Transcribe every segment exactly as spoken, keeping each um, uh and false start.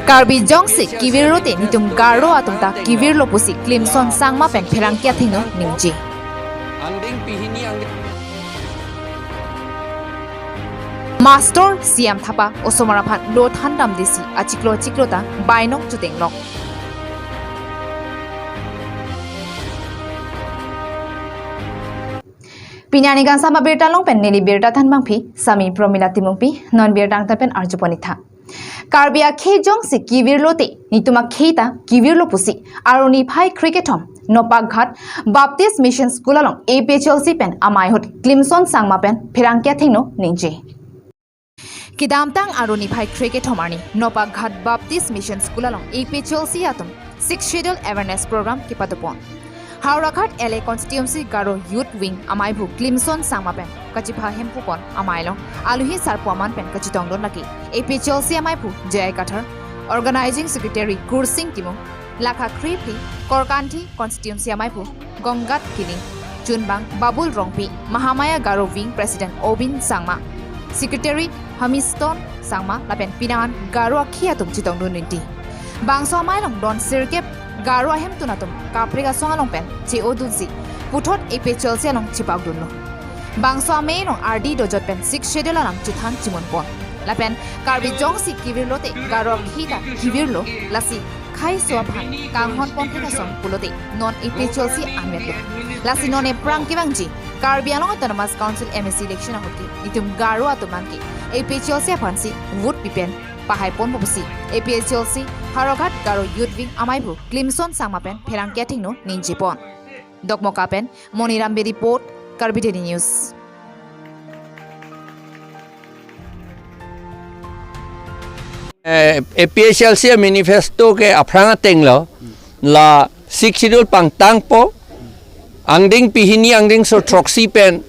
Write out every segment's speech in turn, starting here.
Karbi jongsi kevirlote netum Garo atum ta kevirlo pusi Klimson Sangma pen pherangke athengno ningje. Master C M Thapa osomar aphan lo thandam desi achiklo achiklo ta bainong chutenglok. Pini arni kangsam abirta along pen neli birta thanbangpi Sami Promila Timungpi, non birta angtan pen arjupon-ik tha. Karbi akhei jongsi kevirlote netum akhei ta kevirlo pusi arni phai krekethom Nopakghat Baptist Mission School along A P H L C pen amei ahut Klimson Sangma pen pherangke athengno ningje. Kedamtang arni phai krekethom arni Nopakghat Baptist Mission School along A P H L C atum Sixth Schedule Awareness Program kepadopon. Howraghat L A Constituency Garo Youth Wing ameiphu Klimson Sangma pen kachipha hemphu pon amei along alohi sarpo aman pen kachetongdun lake A P H L C ameiphu J I Kathar, Organizing Secretary Kursing Timung, lakha kre phli Korkanthi Constituency ameiphu Gonggat Killing, chunbang Babul Rongpi, Mahamaya Garo Wing President Obin Sangma, Secretary Hamiston Sangma lapen pinangan Garo akhei atum chetongdun rinti. Bangso amei along don sirkep Garo ahemtun atum kaprek asong along pen che-odunsi puthot A P H L C along chepakdunlo. Bangso amei along ardi dojot pen Sixth Schedule alam chethan chemunpon. Lapen Karbi jongsi kevirlote Garo akhei ta kevirlo, lasi khei so aphan kanghon pon thek asong pulote non A P H L C ametlo. Lasi non ephrang kevangji Karbi Anglong Autonomous Council M A C election ahut ke netum Garo atum an ke A P H L C aphansi vote pipen pahai ponpo pusi A P H L C Howraghat Garo Youth Wing ameiphu Klimson Sangma pen pherangke athengno ningjepon. Dokmoka pen Moniram Bey report, Karbi Daily News. Eh, A P H L C manifesto ke aphrang atenglo, la Sixth Schedule pangtangpo, angdeng pehini angdengso throksi pen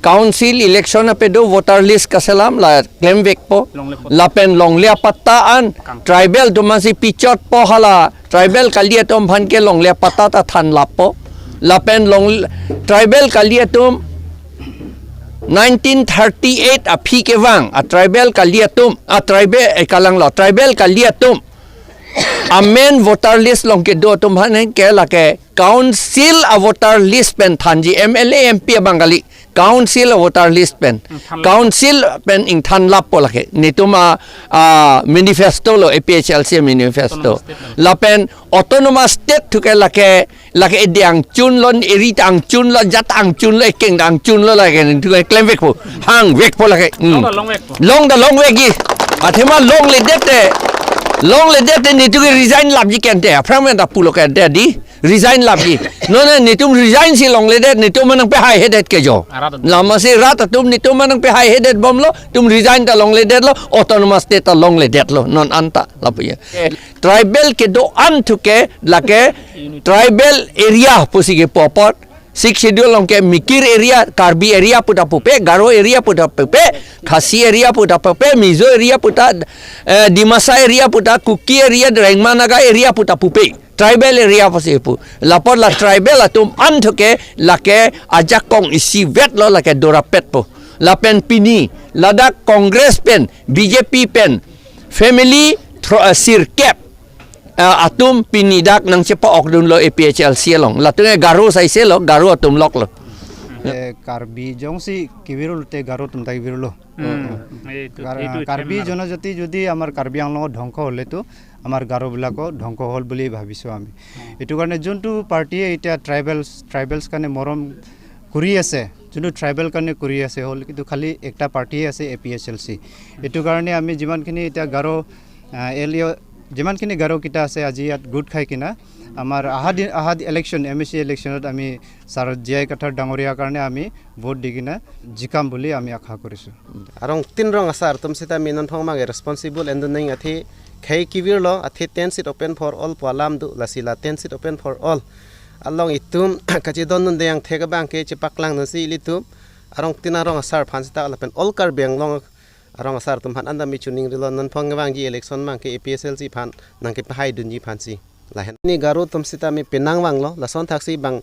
council election ape do voter list kaselam la klemvekpo, lapen longle apatta an tribal atum aphansi pichotpo, hala tribal kali atum aphan ke longle apatta ta thanlappo, lapen long tribal kali atum nineteen thirty-eight aphi kevang a tribal kali atum, a tribal, eh, kalanglo, tribal kali atum amen voter list along kedo atum aphan ke lake council a voter list pen thanji, M L A, M P abang kali, council a voter list pen, council pen ingthanlappo lake netum a, a manifesto lo, A P H L C manifesto. Lapen autonomous state thu ke lake, lake ede angchunlo, eri ta angchunlo, jat angchunlo, ekeng ta angchunlo, lake netum klemvekpo, hangvekpo lake. Hmm. Long ta longvekpo. Long ta longvekji. Athema longledette, longledette netum ke resign lapji kente, aphrang pen ta pulo kente di, resign lapji. Non netum resign si longledet, netum aphan nangpehaihedet ke jo. Arat atum. Lasi rat atum netum aphan nangpehaihedetbomlo, netum resign ta longledetlo, autonomous state ta longledetlo, non anta lapu ya. Tribal kedo-an thu ke lake tribal area pusi kepu apot, Sixth Schedule along ke Mikir area, Karbi area pu ta pupe, Garo area pu ta pupe, Khasi area pu ta pupe, Mizo area pu ta, eh, Dimasa area pu ta, Kuki area, Rengma Naga area pu ta pupe. Tribal area pusi pu. Lapot la tribal atum an thu ke lake ajakong isivetlo, lake dorapetpo. Lapen pini ladak Congress pen, B J P pen, family thro-, eh, sirkep, eh, atum pini dak nangchepa-okdunlo A P H L C along. Latum ke Garo saiselo, Garo atum loklo. Eh, Karbi jongsi kevirlote Garo atum ta kevirlo. Hmm. Ei, এইটো, Kar-, এইটো Karbi একদম জনজাতি যদি আমাৰ কাৰ্বি আংলঙত ধ্বংস হ'লেতো আমাৰ গাৰোবিলাকো ধ্বংস হ'ল বুলি ভাবিছোঁ আমি। এইটো কাৰণে যোনটো পাৰ্টিয়ে এতিয়া ট্ৰাইবেলছ, ট্ৰাইবেলছ কাৰণে মৰম কৰি আছে, যোনটো ট্ৰাইবেল কাৰণে কৰি আছে হ'ল, কিন্তু খালি একটা পাৰ্টিয়ে আছে, এ পি এইচ এল চি। এইটো কাৰণে আমি যিমানখিনি এতিয়া গাৰো, আহ, এল এ, যিমানখিনি গাৰোকেইটা আছে আজি ইয়াত গোট খাই কিনা আমাৰ অহা দিন, অহা ইলেকশ্যন, এম এ চি ইলেকশ্যনত আমি ছাৰ জে আই কাথাৰ ডাঙৰীয়াৰ কাৰণে আমি ভোট দি কিনা জিকাম বুলি আমি আশা কৰিছোঁ। Arongtin rong asar atum seta mi non thong mang responsible endun neng athe khei kevirlo, athe ten seat open for all pu alam do, lasi la ten seat open for all along itum kachedondun deng thek abang ke chepaklangdunsi ilitum arongtin arong asar aphan seta lapen all Karbi Anglong arong asar atum aphan anta mi chuning rilo, non thong vangji election mang ke A P H L C aphan nangkepahaidunji aphansi. Lahen ni garo atum seta mi penang vanglo, lason thaksi bang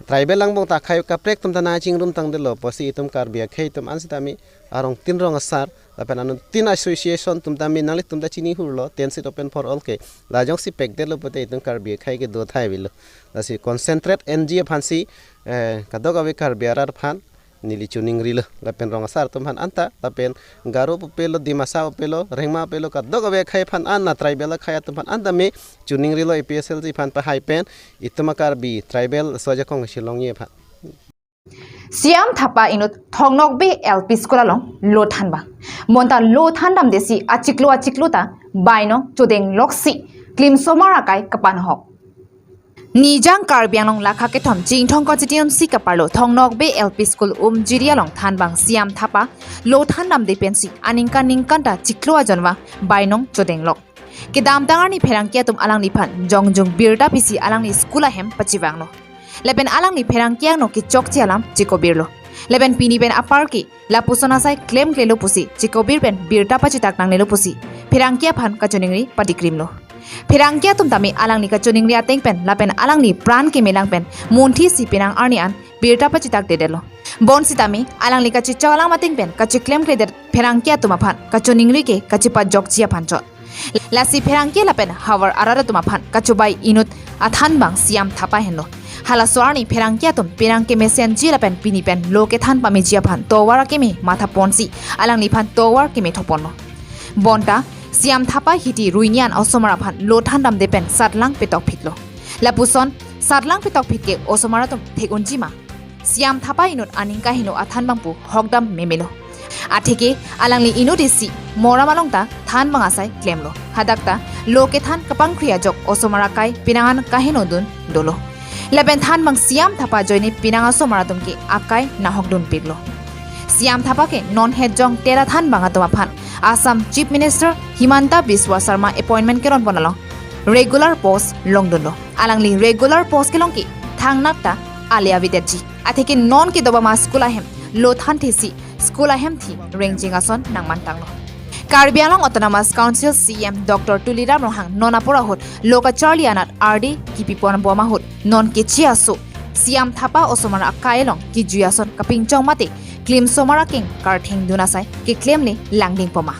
Tribal angbong ta akhei kaprek atum ta nangchingrum tangdetlo pusi itum Karbi akhei atum an sitame arong tin rong asar lapen anuttin association atum tame nanglitum ta chini hurlo, ten seat open for all ke. La jongsi pekdetlo pute itum Karbi akhei ke do thai avelo. Lasi concentrate N G aphansi, eh, kadokave Karbi arat aphan neli choningrilo. Lapen rong asar atum aphan anta, lapen Garo pupelo, Dimasa pupelo, Rengma pupelo, kadokave akhei aphan an, na tribal akhei atum aphan anta me choningrilo A P S L C aphan pahai pen, itum a Karbi tribal sojakong si longji aphan. Siam Thapa inut Thongnokbe L P School along lo thanbang. Bonta lo thandamdesi achiklo achiklo ta bainong chodengloksi klimsomar akai kapanhok. Nijang Karbi Anglong lakha kethom Chinthong constituency kaparlo Thongnokbe L P School Umjiri along thanbang Siam Thapa lo thandamde pensi aningkan ningkan ta chiklo ajon vang bainong chodenglok. Kedamtang arni pherangke atum alangliphan jongjung birta pisi alangli school ahem pachevanglo. Lapen alangli pherangke angno kechokche alam chekobirlo. Lapen pini pen apar ke lapuson asai klemklelo pusi chekobir pen birta pachitak nangnelo pusi pherangke aphan kachoningri patikrimlo. Pherangke atum tame alangli kachoningri ateng pen lapen alangli pran kemelang pen munthi si penang arni an birta pachitak dedetlo. Bonsitame alangli kachechok alam ateng pen kacheklemkledet pherangke atum aphan kachoningri ke kachepajokji aphan chot. Lasi pherangke lapen havar arat atum aphan kachobai inut athanbang Siam Thapa henlo. Halaso arni pherangke atum penang kemesenji lapen pini pen lo kethan pameji aphan tovar akeme mathaponsi alangliphan tovar keme thoponlo. Bonta Siam Thapa hiti ruinian osomar aphan lo thandamde pen satlang petokphitlo. Lapuson satlang petokphit ke osomar atum thek unji ma? Siam Thapa inut aning kaheno athanbang pu hokdam memelo. Atheke alangli inut isi moram along ta thanbang asai klemlo. Hadak ta lo kethan kapangkri ajok osomar akai penang an kahenodun dolo. Lapen thanbang Siam Thapa ajoine penang asomar atum ke akai nahokdunpiklo. Siam Thapa ke non hetjong tera thanbang atum aphan Assam Chief Minister Himanta Biswa Sarma appointment keronpon along regular post longdunlo. Alangli regular post kelong ke thangnat ta ale avedetji. Atheke non kedobama school ahem lo thanthesi school ahem thi rengjeng ason nangmantanglo. Karbi Anglong Autonomous Council C E M Doctor Tuliram Ronghang non apor ahut lo kacharli anat ardi kipipon bom ahut non kechi aso Siam Thapa osomar akai along kejui ason kapinchong mate klimsomar akeng karthengdun asai keklemle langding poma.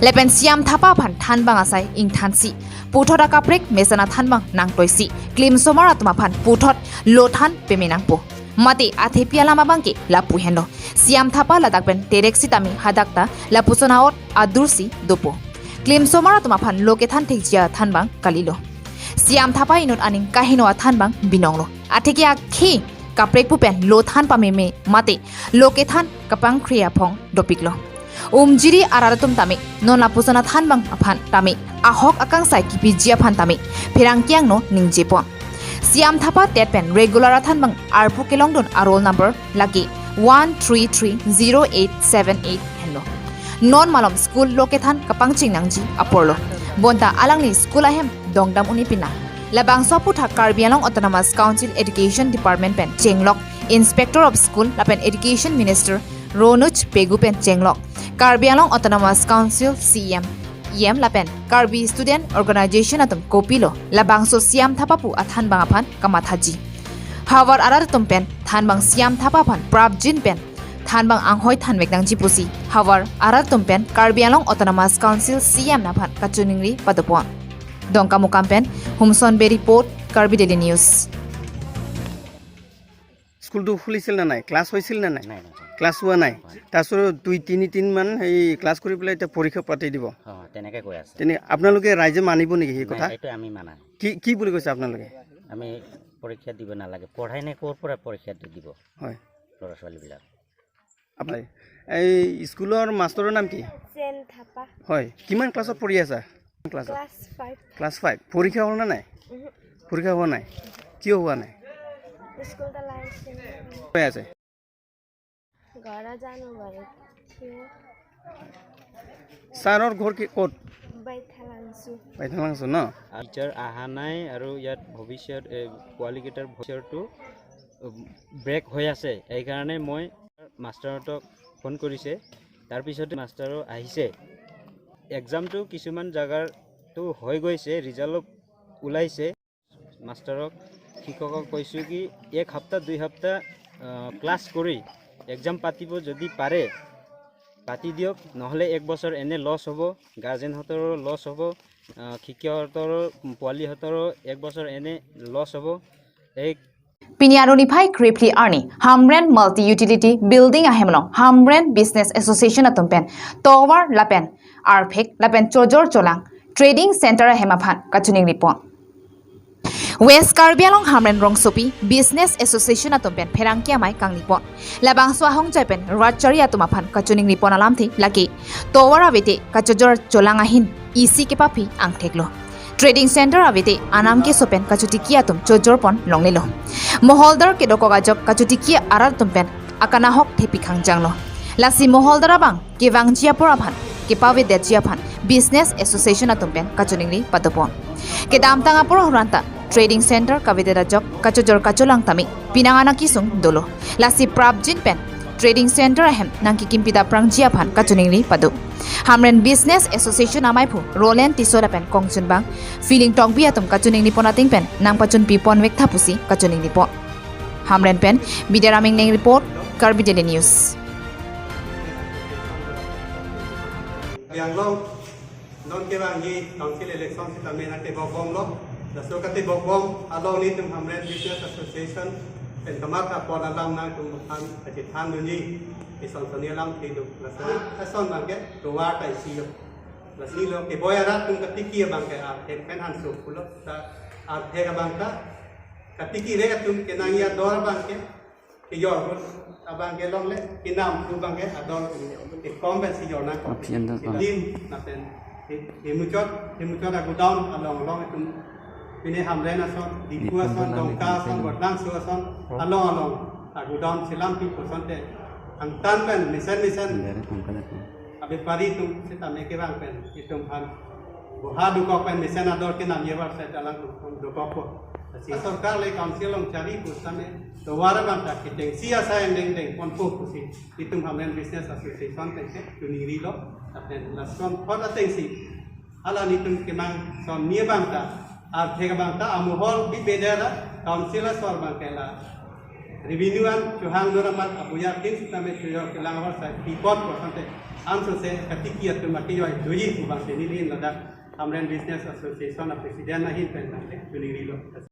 Lapen Siam Thapa aphan thanbang asai ingthansi puthot akaprek mesen athanbang nangtoisi klimsomar atum aphan puthot lo than pemenangpo. Mate athepi alam abang ke lapu henlo. Siam Thapa ladak pen terek sitame hadak ta lapuson aot adursi dopo. Klimsomar atum aphan lo kethan thekji athanbang kalilo. Siam Thapa inut aning kaheno athanbang binonglo. Atheke akhei kaprek pu pen lo than pameme mate lo kethan kapangkri aphong dopiklo. Umjiri arat atum tame non lapuson athanbang aphan tame ahok akangsai kipiji aphan tame pherangke angno ningjepon. Siam Thapa tet pen regular athanbang arpu kelongdun a roll number lake one three three zero eight seven eight henlo. Non malom school lo kethan kapangching nangji aporlo. Bonta alangli school ahem dongdam un-e pinang. Labangso aputhak Karbi Anglong Autonomous Council Education Department pen chenglok Inspector of School lapen Education Minister Ronoj Pegu pen chenglok Karbi Anglong Autonomous Council C E M, E M lapen Karbi Student Organization atum kopilo labangso Siam Thapa pu athanbang aphan kamathaji. Havar arat atum pen thanbang Siam Thapa aphan prapjin pen thanbang anghoi thanvek nangji pusi havar arat atum pen Karbi Anglong Autonomous Council C E M aphan kachoningri padopon. Dongkamukam pen Humson Bey report, Karbi Daily News. স্কুলটো খুলিছিল নে নাই? ক্লাছ হৈছিল নে নাই? নাই, নাই, নাই। ক্লাছ হোৱা নাই? হয়। তাৰপিছত দুই তিনিদিনমান সেই ক্লাছ কৰি পেলাই এতিয়া পৰীক্ষা পাতি দিব। অ, তেনেকে কৈ আছে। তেনে আপোনালোকে ৰাইজে মানিব নেকি সেই নাই, কথা? এইটো আমি মানা নাই। কি, কি বুলি কৈছে আপোনালোকে? আমি পৰীক্ষা দিব নালাগে। পঢ়াই নাই, ক'ৰ পৰা পৰীক্ষা দি দিব? হয়। ল'ৰা ছোৱালীবিলাক। আপোনাৰ এই স্কুলৰ মাষ্টৰৰ নাম কি? চেন থাপা। হয়, কিমান ক্লাছত পঢ়ি আছা? ক্লাছত? Class five. Class five. পৰীক্ষা হ'ল নে নাই? উহু। পৰীক্ষা হোৱা নাই? কিয় হোৱা নাই? স্কুল এটা লাইন হৈ আছে। ঘৰ জানো বাৰু। কিয়? ছাৰৰ ঘৰ কি, ক'ত? বাইথালাংচু। বাইথালাংচু ন? টিচাৰ অহা নাই আৰু ইয়াত ভৱিষ্যত, এ, পোৱালিকেইটাৰ ভৱিষ্যতটো, উম, ব্ৰেক হৈ আছে। এইকাৰণে মই মাষ্টৰহঁতক ফোন কৰিছে। তাৰপিছতে মাষ্টৰো আহিছে। এক্সামটো কিছুমান জাগাৰতো হৈ গৈছে, ৰিজাল্টো ওলাইছে। মাষ্টৰক শিক্ষকক কৈছো কি এক সপ্তাহ দুই সপ্তাহ ক্লাছ কৰি এক্সাম পাতিব, যদি পাৰে পাতি দিয়ক, নহ'লে এক বছৰ এনে লছ হ'ব, গাৰ্জেন হঁতৰো লছ হ'ব, আহ, শিক্ষকহঁতৰো, পোৱালীহঁতৰো এক বছৰ এনে লছ হ'ব। এই Pini arni phai krepli arni Hamren Multi Utility Building ahem along Hamren Business Association atum pen tovar lapen arphek lapen chojor cholang trading center ahem aphan kachiningri pon. West Karbi Anglong Hamren rongsopi Business Association atum pen pherangke amei kangni pon. Labangso ahongjai pen rat chari atum aphan kachiningri pon alamthe lake tovar avete kachojor cholang ahin isi kepaphi angthek lo. Trading center avete anam keso pen kachotiki atum chojor pon longle lo. Moholdar kedokok ajok kachotiki arat atum pen akanahok thepi khangjang lo. Lasi moholdar abang kevangji apor aphan, kepavedetji aphan Business Association atum pen kachiningri pado pon. Kedamtang apor ahoranta trading center kavedet ajok kachojor kacholang tame pinang anak kesung dolo. Lasi prapjin pen trading center ahem nangkekimpi daprangji aphan kachiningri pado. Hamren Business Association ameiphu Roland Tisso lapen kongchunbang Feeling Tokbi atum kachiningri pon ateng pen nangpachunpi pon vektha pusi kachiningri pon. Hamren pen Bidyarama Engleng report, Karbi Daily News. Biang long, non kevangji council election sitame nangtebok bomlo. Laso katebok bom along nelitum Hamren Business Association pen kamatha pon alam nangtum aphan kachethan dunji, isong soni alam tidu. Laso ason abangke tovar ta isi lo. Lasi lo keboi arat atum katiki abangke arphek pen hanso pulo, ta arphek abang ta katiki re atum kenangji ador abangke kejor pon abangke longle, kenam pu abangke ador kekom pensi jor nangkok. Option do. Dim lapen he-, hemuchot, hemuchot agodown along along itum pine Hamren ason, Diphu ason, Dongka ason, Voitlangso ason, along along agodown chelampi pu asonte angtan pen mesen mesen abepari atum sitame kevang pen itum aphan boha dokok pen mesen ador kenamji avarsai ta alangtum dokokpo. Lasi sorkar le council along chari pu sitame tovar abang ta ketengsi asai angdeng deng ponpo pusi itum Hamren Business Association atengsi chiningrilo. Lapen lason thot atengsi hala nelitum kemang ason ni abang ta, arphek abang ta amohol bibedera council asor abangke la revenue an chohang dor amat abuya kin sitame chojor kelang avarsai pipot pu asonte ansose katiki atum akejoi doji pu abangke nelihin ladak Hamren Business Association a president ahin pen abangke chiningrilo.